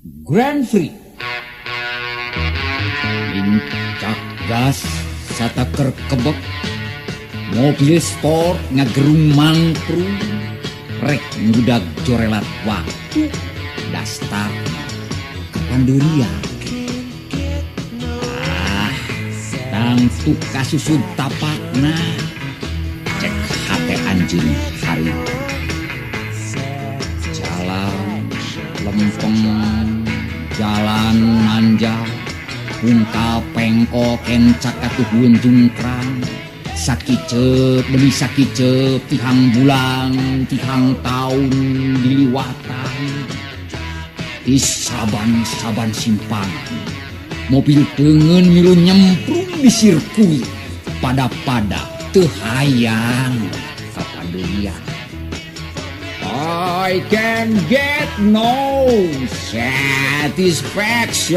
Grand Prix. Nincak gas sataker kebek, mobil sport ngagerung mangprung, rek ngudag jorelat waktu dastarna kapanderian. Ah, tangtu kasusud tapakna, cek hate anjeun harita. Jalan lempeng, jalan nanjak, pungkal pengkol kencak atuh jungkrang, sakiceup demi sakiceup, tihang bulan tihang taun diliwatan. Di saban-saban simpangan mobil deungeun milu nyemprung di sirkuit, pada-pada teu hayang kapanderian. I can get no satisfaction.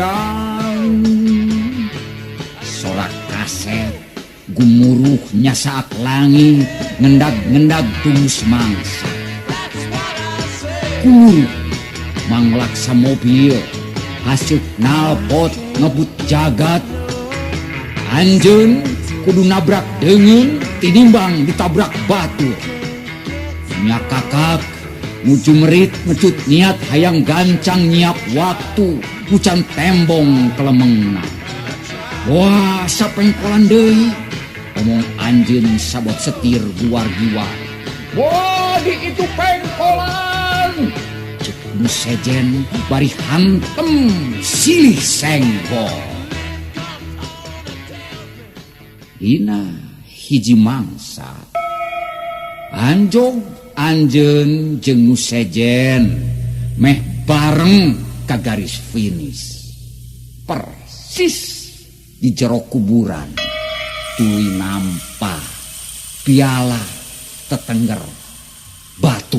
Sorak kaset gumuruh nyasaak langit, ngendag-ngendag tungus mangsa. Kuluruh manglaksa mobil hasil knalpot ngebut jagat. Anjeun kudu nabrak deungeun tinimbang ditabrak batur. Nyakakak nuju merit mecut niat hayang gancang nyiap waktu ucan tembong kelemengna. Wah, sapengkolan deui, omong anjeun sabot setir guar-giwar. Wah, di itu pengkolan, cek nu sejen bari hantem silih senggol. Dina hiji mangsa anjog anjeun jeung nu sejen meh bareng ka garis finish, persis di jero kuburan, tuluy nampa piala tetengger batu.